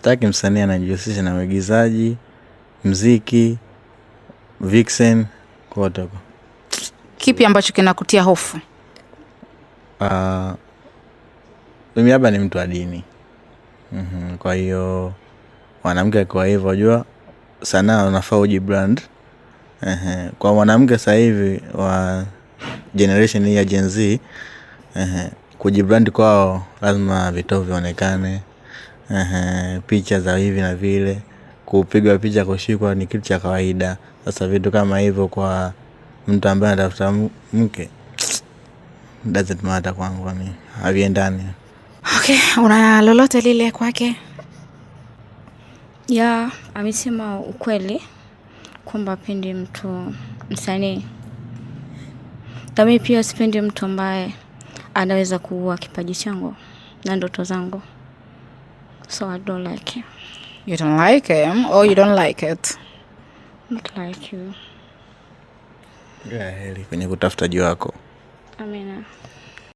Sitaki msanii anajihusisha na uigizaji, mziki, vixen, kote huko. Kipi ambacho kinakutia hofu? Mimi labda ni mtu wa dini. Kwa hiyo mwanamke kwa hivyo unajua sanaa unafaa ujibrand. Kwa mwanamke sasa hivi wa generation hii ya Gen Z, kujibrand kwao lazima vitovu vionekane, picha za hivi na vile, kupigwa picha kushikwa ni kitu cha kawaida. Sasa vitu kama hivyo kwa mtu ambaye anatafuta mke doesn't matter kwangu, ni haviendani. Okay, una lolote lile kwake? Yeah, amesema ukweli kwamba hapendi mtu msanii. Na mimi pia sipendi mtu ambaye anaweza kuua kipaji changu na ndoto zangu. So I don't like him. You don't like him or you don't like it? Not like you. Yeah, heri kwenye kutafuta juu wako. Amina.